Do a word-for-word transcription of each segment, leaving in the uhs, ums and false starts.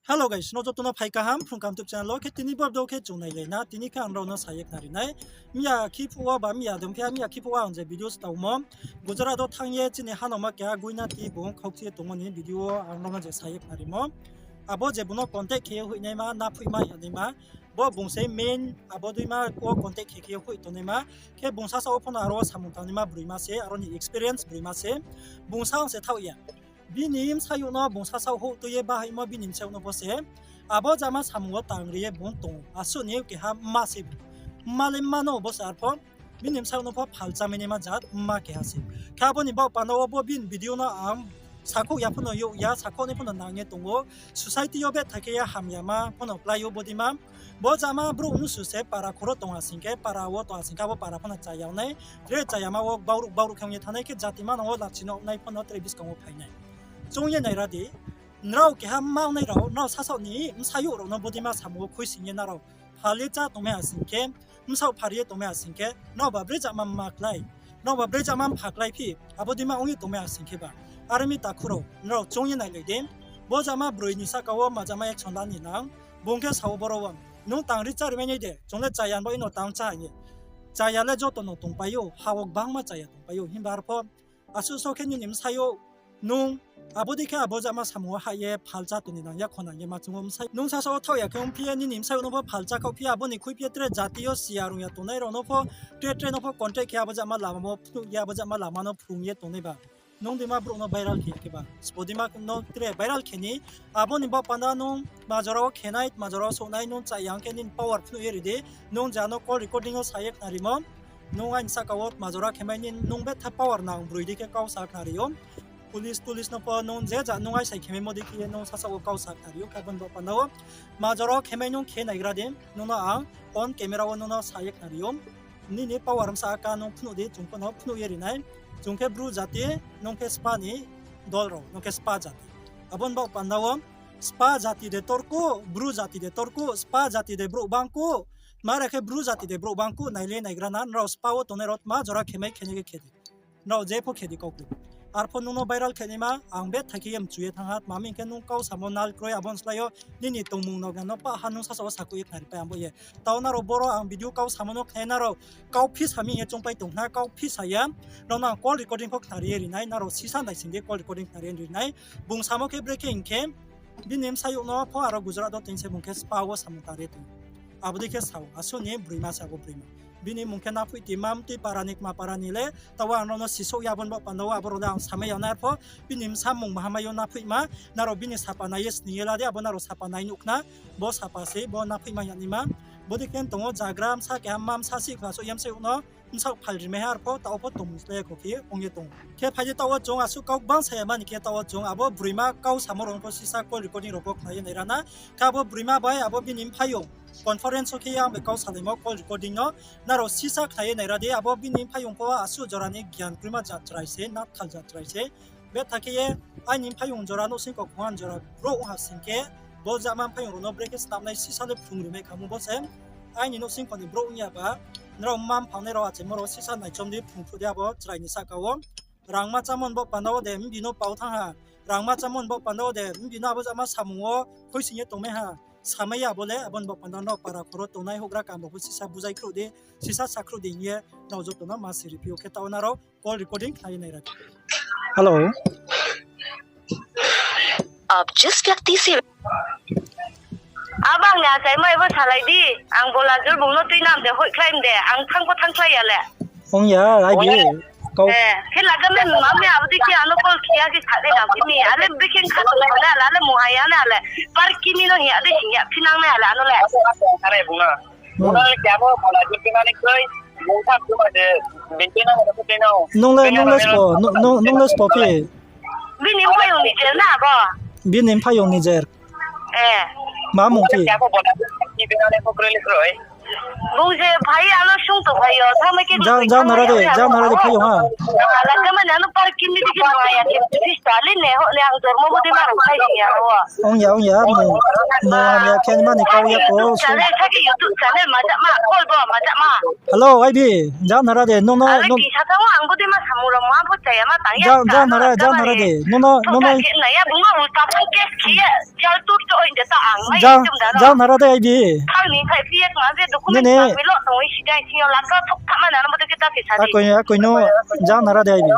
Hello guys, no joto no phai kaham Phrung Kaham YouTube channel wo. Khe tini bo video khe chung nailai na, tini khe ang rao no sa ye khnari nai. Miya khiphuh wo ba miya dong khe, miya khiphuh wo ang je video staumo, Gujarat wo thanng ye chini hanoma keha guinati bung khaukchi ye tongmo ni video wo ang rao no je sa ye khnarimo. Abo je bung no contact khe ye hoihnaima, na phoihma yagnaima, bo bung se main abo deima wo contact khe khe ye hoih tongnaima. Khe bung sasaoh wo pho no aro wo samung tangnaima broima se, aro ni experience broima se. Bung saong se thaoh ya. Bini bsayouh no bung sasaoh houh tui ye bahaimo bini bsayouh no bo se abo jama samung wo tangri ye bung tong ou. Asuh ni keha mma se bung. Mma le mma no bo se arpho bini bsayouh no pho phalchamainaima jat mma keha se. Khe abo ni baoh panda wo bo bini video no ang sakhouh ya pho no youh ya, sakhouh ni pho no nang ye tong ou. Society yo betha khe ye hamyama pho no klái ou bo deima. Bo jama brouh mnusu se para khoro tong ha sing khe, para wo tong ha sing khe, abo para pho no chaya ong nai. Tre chayama wo bauruh bauruh khe ong ye thanng nai khe, jati manang wo lachi no nai pho no tre buskang wo phai nai. Choung ye naira di, nrao keha mma ong nai rao, nrao sasaoh ni bsayouh rao no bo deima samung wo khuisoing ye nrao phal ye chá tongmai ha sing khe, bsaoh phar ye tongmai ha sing khe, nrao ba bre jama mma klái, nrao ba bre jama mpha kláiphi, abo deima ong ye tongmai ha sing khe ba. Are mi takhu rao, nrao choung ye nailai di. Bo jama broi ni sahka wo ma jama action la ni nang. Bung khe sao boro wo, nung tangri chári mai nai de, chung le chaya bo ino tang chá hing ye. Chaya le joto no tongpai ou, ha wo gbangma chaya tongpai ou, himba arpho asuh so khe nini bsayouh nung abo dei khe abo jama samung wo hah ye phalchá tong ni nang ya khonang ye ma chung ou. Bsai nung sasaoh wo thaoh ya khe ongphi ye nini bsayouh no pho phalchá khaohphi ye, abo ni khuiphi ye tre jati yo siya rung ya tongnai rao no pho, tre tre no pho contact khe abo jama lama wo phnuh ye abo jama lama no phrung ye tongnai ba. Nung deima brouh no viral khe ya khe ba, sbo deima no tre viral khe ni, abo ni baoh panda nung tma jora wo khe nai, tma jora wo souh nai, nung chaya ong khe nini power phnuh ye ri di. Nung je ano call recording wo sa ye khnarimo, nung aini sahka wo tma jora khe mai ni, nung betha power nang broi dei khe kau sa khnari ou. Police, police no pho nung je ja nung aisai khe maimo dei khe ye nung sasaoh wo kau sa khnari ou. Khe abo ni baoh panda wo tma jora wo khe mai nung khe naigra di, nung no ang on camera wo nung no sa ye khnari ou. Nini power bsa aka nung phnuh di, chung pho no phnuh ye ri nai. Chung khe Bru jati, nung khe spa ni dol rao, nung khe spa jati. Abo ni baoh panda wo spa jati de torku, Bru jati de torku, spa jati de brouh bangku, mare khe Bru jati de brouh bangku, nai le naigra na, nrao spa wo tongnai rao tma jora khe mai khe ni khe khe di. Nrao je pho khe di kau khe. Arpho nung no viral khe naima, ang betha khe ye mchu ye thanng ha, tma hing khe nung kau samo nal kroi, abo ni slái yo nini tongmung no gna no pah ha nung sasaoh wo sakhouh ye khnari pai ang bo ye. Tao nrao boro ang video kau samo no khnai nrao kau phisa mi hing ye choungpai tong khna, kau phisa ya. Nrao no ang call recording pho khnari ye ri nai, nrao sisa naising di call recording khnari ye ri nai. Bung samo khe brekhe hing khe, bini bsayouh no pho aro Gujarat wo toing se bung khe spa wo samung tang ye tong. Abo dei khe sao, asuh ni broima se abo broima. Bini mung khe Naphoihti, ma mtui para ni, kma para ni le, tao ang nrao no sisouh ya, abo ni baoh panda wo abo rao le ang samai ya nai arpho, bini bsa mung mahamai yo Naphoihma, nrao bini sapa nai ye sning ye la di, abo nrao sapa nai nuh khna, bo sapa se, bo Naphoihma yagnaima. Bo dei khe tong ou, jagra bsa keha mma bsa sih khlasouh ye bsayouh no bsaoh phal rimai ha arpho, tao pho tongmung slái ya kho khe ong ye tong ou. Khe phai di, tao wo chung asuh kau gbang sa ya mani khe tao wo chung abo broima kau samo rao no pho sisa call recording rao pho khnai ye naira na. Khe abo broima bai abo bini mphaiyong conference wo khe ye ang bai kau salaimo call recording no. Nrao sisa khnai ye naira di, abo bini mphaiyong pho asuh jora ni gyan kroima jat chrai se, nathal jat chrai se. Betha khe ye aini mphaiyong jora nouhsing kok khongha jora brouh ong ha sing khe, bo jama mphaiyong rao no brekhe snamnai sisa le phrung rimai kha mo bo se. Aini nouhsing kok ni brouh ong ya ba, nrao mma mphangnai rao achaimo rao sisa naichom di, phrung phruh di abo chrai ni sahka wo. Rangma chámo ni baoh panda wo de mbi no pao thanng ha, rangma chámo ni baoh panda wo de mbi no abo jama samung wo khuisoing ye tongmai ha, samai ya abo le, abo ni baoh panda no para khoro tongnai houhgra kam rao pho sisa buzai khruh di, sisa sa khruh di hing ye nrao joto no ma siri phi ou. Khe tao nrao call recording khnai ye naira di. Hello. आप जिस व्यक्ति से Abang ni achaimo abo salai di, ang bola jor bung no tui nam de, hoihkhlai mde, ang thanng pho thanngkhlai ya le. Ong ya, ai di, kau. Khe laga me mami abo dei khe ano call khe ya khe sa dei nang phimi, ale bikhe kha tong le, ale mungha ya na ale, par kimi no hing ya dei hing ya phi nang nai ale ano le. Are bung no. Bung no le khe abo bola jor tui mani kroi, bung tha tuma de, bing tui nang, bing tui nang. Nung le, nung le spo, nung, nung, nung le spo phi? Bini mphaiyong ni jer na abo? Bini mphaiyong ni jer. Ma mung phi? Bung je phai ano sung tong phai yo, thanngmai khe ja, ja nara de, ja nara de phaiyong ha. Ala khe mani ano par kimi dikhe maya khe pista le ne ho le ang jormo bo de ma rung khai ya o. Ong ya, ong ya, mung, mung hamya khe mani kau ya ko. YouTube channel, YouTube channel majak ma, call bo majak ma. Hello, ai bi, ja nara de, nung no, ale nung kisa thanng o, ang bo de ma samung rao ma bo chaya ma tang ya. Ja, ja nara, ja nara de, nung no, nung no. Khe nai ya, bung no ulta phone case khe ya, jal tur to oi de. Jang nara de aibi. Nini. Akoi, akoi no jang nara de aibi.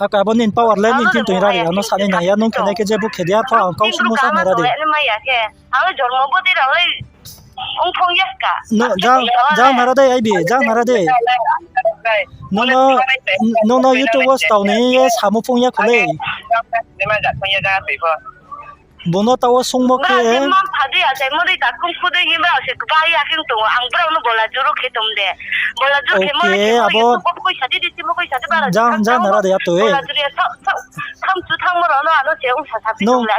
Akoi abo nini power le nini tin tong ra ri, ano sanai nang ya, nung khenai khe je bo khe di, arphuh ang kau sungmo sa nara de. Jang nara de aibi, jang nara de. Nono, nono YouTube wo stao ni ye samo phung ya kho le. Bono taoh wo sungmo khe. Jang, jang nara de atoi.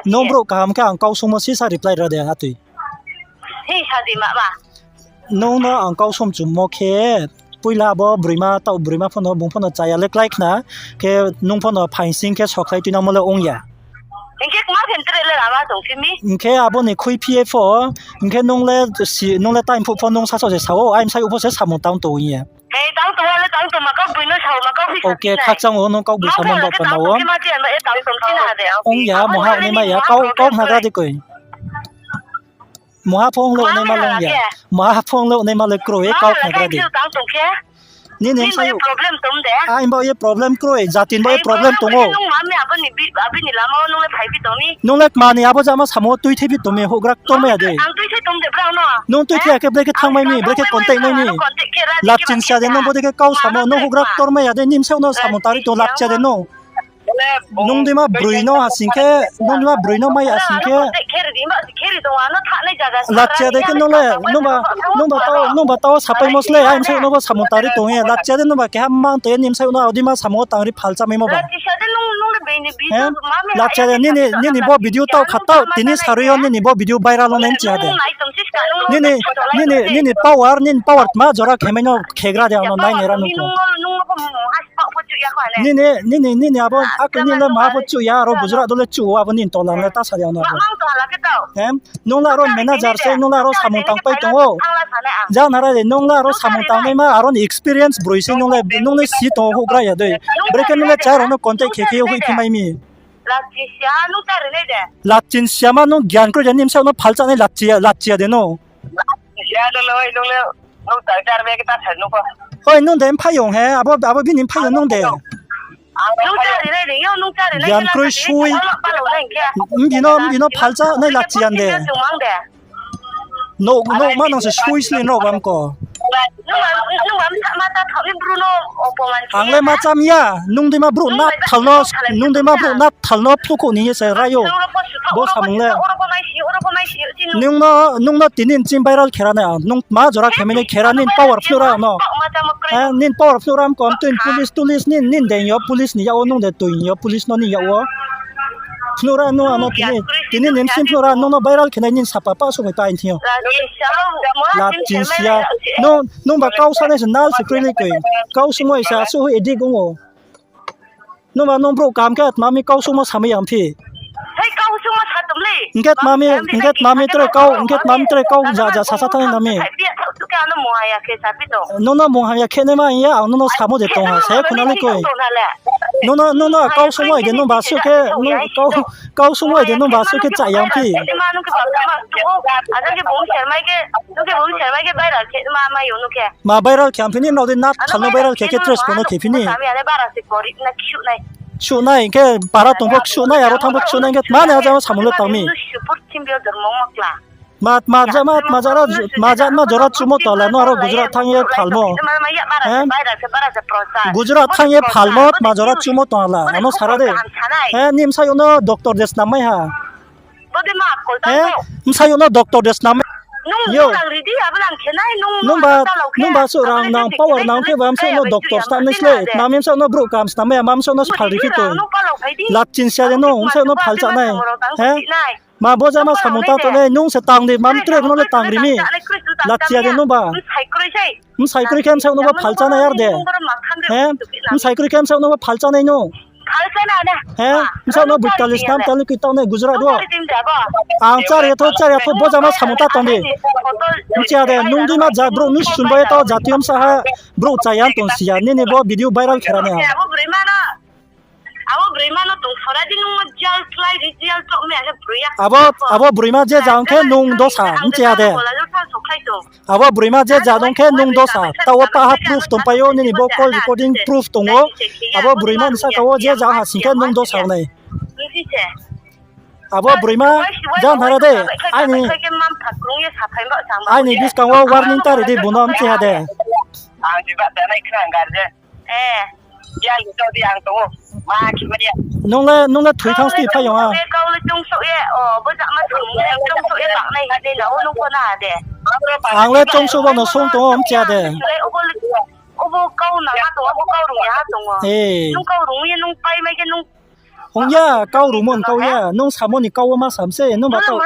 Nung brouh kaham khe ang kau sungmo sisa reply ra de atoi. Nung no ang kau sungchumo khe, poila abo broima, taoh broima pho no, bung pho no chaya le klái khna, khe nung pho no phaing sing khe sokhlai tuinangmo le ong ya. Hing khe abo ni khuiphi ye pho, hing khe nung le time phuh pho nung sasaoh se sa ou, aini bsayouh pho se samung tang tong ye. Khakchang ou nung kaugboisa mo bo panda wo. Ong ya, mungha ongnaima ya, kau khnagra di koi. Mungha pho ong le ongnaima le ong ya. Mungha pho ong le ongnaima le kroi, kau khnagra di. Nini bsayouh. Aini baoh ye problem kroi, jati ni baoh ye problem tong ou. Nung le kma ni abo jama samo tuithei phi tong mi, houhgra ktormai ya de. Nung tuithei ya khe brekhe thanngmai mi, brekhe contact nai mi. Lachinsia de nung bodei khe kau samo, nung houhgra ktormai ya de, nini bsayouh no samung tang ri tong, lachia de nung. Nung deima broi no ha sing khe, nung deima broi no mai ya sing khe. Lachia de khe nung le, nungba taoh sapaimo sle, aini bsayouh no bo samung tang ri tong ye. Lachia de nungba keha mang tong ye, nini bsayouh no abo deima samung wo tang ri phalchamaimo ba. Lachia de nini bo video taoh kha taoh, tini sarui yo nini bo video viral ong nai mchi ha de. Nini power, nini power tma jora khe mai no khegra de, ano nai nai ra nung tong. Nini, nini, nini abo akhe nini le ma pho chuh ya, aro Gujarat do le chuh ou, abo nini tola le ta sa ya no. Nung le aro manager se, nung le aro samung tangpai tong ou. Jang nara de, nung le aro samung tangnaima, aro ni experience broi se, nung le, nung le si tong ou, houhgra ya dei. Brekhe nung le chá rao no contact khe khe ye hoihphi mai mi. Lachinsia ma nung gyan kroi de, nini bsayouh no phalchanai lachia, lachia de no. Hoi, nung de mphaiyong he, abo, abo bini mphaiyong nung de. Gyan kroi sui. Bini, bini phalchanai lachia de. Nouh, nouh ma nang se sui sli no bam ko. Ang le ma cham ya, nung deima brouh nathal no, nung deima brouh nathal no phluhkhouh ni ye se rai ou. Bo samung le. Nung no, nung no tini nching viral khera nai ang. Nung tma jora khe mai nai khera nini power phnuh ra no. Nini power phnuh ra mko, tui police, tulis nini, nini dei yo police ni yak wo, nung de tui yo police no ni yak wo. Phnuh ra nung ano tini, tini nini bsing phnuh ra nung no viral khe nai nini sapa pah souhphai pa aini thing yo. Lachinsia. Nung, nungba kau sanai se nal se kroi le koi. Kau sungmo se asuh hoih edict ong ou. Nungba nung brouh kaham khe tma mi kau sungmo samai ya phi. Hing khe tma mi, hing khe tma mi tre kau, hing khe tma mi tre kau ja ja sasa thanng na mi. Nung no mungha ya khe naima hing ya, ang nung no samo de tong ha, se khna le koi. Nung no, nung no kau sungmo de nungba suh khe, kau sungmo de nungba suh khe cha ya phi. Ma viral khe phi ni, nrao dei nathal no viral khe khe tres pho no khe phi ni. Suh nai, hing khe para tong pho suh nai, aro thanng pho suh nai, hing khe tma ni aja wo samung le tang mi. Ma, ma ja, ma, ma jara, ma ja, ma jora chumo tala no aro Gujarat thanng ye phalmo. Gujarat thanng ye phalmo, tma jora chumo tala, ano sara de. Nini bsayouh no doctor de snam mai ha. Bsayouh no doctor de snam mai. Yo. Nungba, nungba suh rang nang, power nang khe ba bsayouh no doctor snam nai sle. Tma mi bsayouh no brouh kaham snam mai ya, ma bsayouh no se phal ri phi tong. Lachinsia de nung, bsayouh no phalcha nai. Ma bo jama samung tang tongnai, nung se tang di, ma mtroi no le tang ri mi. Lachia de nungba. Bsai kroi khe bsayouh no bo phalcha nai ar de. Bsai kroi khe bsayouh no bo phalcha nai nung. Bsayouh no boitali snam tali koi taoh nai Gujarat wo. Ang chari ya tho, chari ya tho, bo jama samung ta tong di. Mchia de, nung deima ja brouh nuh sunbai ye taoh jati yo bsa ha brouh chaya tong si ya, nini bo video viral khera nai ha. Abo broima no tong sora di nung no jal khlai di, jal chok me ake broi ya. Abo, abo broima je ja ong khe nung dosa, bchi ya de. Abo broima je ja ong khe nung dosa. Taoh wo paha proof tongpai ou, nini bo call recording proof tong ou. Abo broima ni saka wo je ja ha sing khe nung dosa nai. Abo broima ja nara de, aini, aini buskang wo warning tari di bung no, bchi ya de. Ang jiba tanai khna ang gar je. Eh. Yang ni tong di ang tong ou. Ma khe ma ya. Nung le, nung le thoi thanng sti phai yong ha. Kau le choungsouh ye, o, bo jama thang le choungsouh ye bang nai ha de, na o nung pho na ha de. Ang le choungsouh bo no sung tong ou, bchi ya de. Obo kau nang ha tong, obo kau rung ya ha tong ou. Eh. Nung kau rung ye nung pai mai khe nung. Ong ya, kau rung mo kau ya. Nung samo ni kau wo ma sam se, nung ba tau.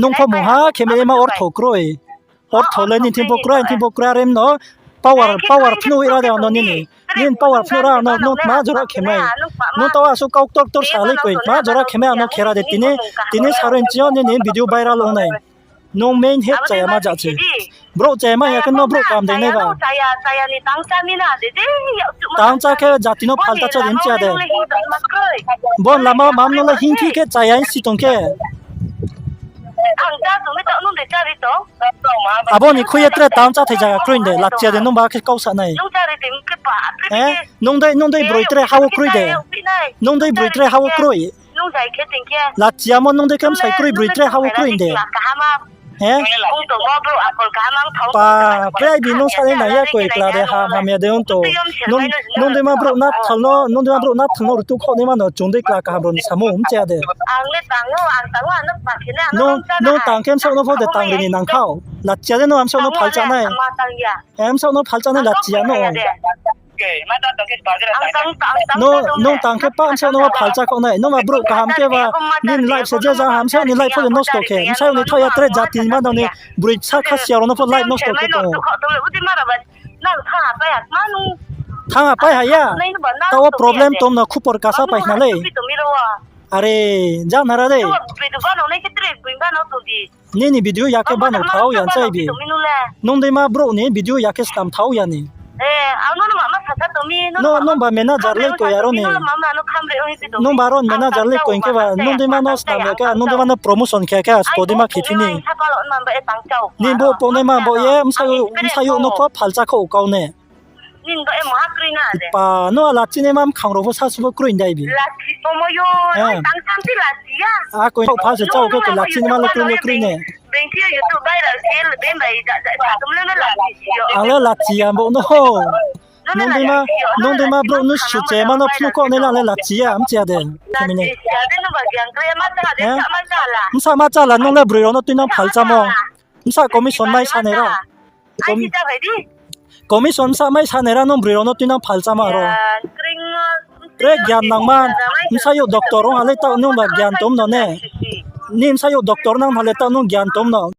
Nung pho mungha khe ma ortho kroi. Ortho le nini thing pho kroi, thing pho kroi, are no power, power phnuh ra de ano nini. Nini power phnuh ra ano, nung tma jora khe mai. Nung tau asuh kau ktor ktor sa le koi, tma jora khe mai ano khe ra de tini, tini saroi nching yo nini video viral ong nai. Nung main head chaya ma ja se. Brouh chaya ma ya khe no brouh kam de nai ba. Tang chá khe jati no phalta chá di, bchi ya de. Bo lama mam no le hingphi khe chaya si tong khe. Abo ni khui ye tre tang cháthai zaga kroi de, lachi ya de nung ba khe kau sa nai. Nung dei, nung dei broi tre ha wo kroi de. Nung dei broi tre ha wo kroi. Lachi ya mo nung dei khe bsai kroi broi tre ha wo kroi de. Pa, pre bi nung sa nai nang ya koi kla de, ham, hamya de ong tong. Nung, nung dei ma brouh nathal no, nung dei ma brouh nathal no rutu khaoh nai ma no chung dei kla kaham rao ni samo, bchi ya de. Nung, nung tang khe bsaoh no pho de tang ri ni nang khao. Lachi ya de nung bsaoh no phalchá nai. Bsaoh no phalchá nai lachi ya no. Nung tang khe pa bsaoh no phalchá khaoh nai. Nung ba brouh kaham khe ba nini life se je ja ha, bsaoh ni life pho de nosto khe. Bsaoh ni thaoh ya tre jati ma no ni broi sa kha sia rao no pho life nosto khe tong ou. Thanng ha pai ha ya. Taoh wo problem tong no khupor kasa pai khna lei. Are, ja nara de. Nini video ya khe bano thao ya chai bi. Nung dei ma brouh ni video ya khe snam thao ya ni. Nung ba manager le koi aro ni. Nung ba aro manager le koi khe ba, nung dei ma no snam ya khe, nung dei ma no promotion khe khe, spo dei ma khe thi ni. Ni bo pongnaima bo ye, bsayouh no pho phalchá kho kau ne. Pa, no lachi naima mkhang rao pho sasu pho kroi dai bi. A koi pha se chao khe koi lachi naima le kroi le kroi ne. Ang le lachi ya bo no ho. Nung dei ma, nung dei ma brouh no suche ma no phnuh kho nai la le lachi ya, bchi ya de. Bsa ma chá la, nung le broi rao no tuinang phalchá mo. Bsa commission mai sa nai ra. Commission bsa mai sa nai ra nung broi rao no tuinang phalchá ma ro. Tre gyan nangma, bsayouh doctor ong ha le taoh nung ba gyan tong no ne. Ni bsayouh doctor nang ha le taoh nung gyan tong no.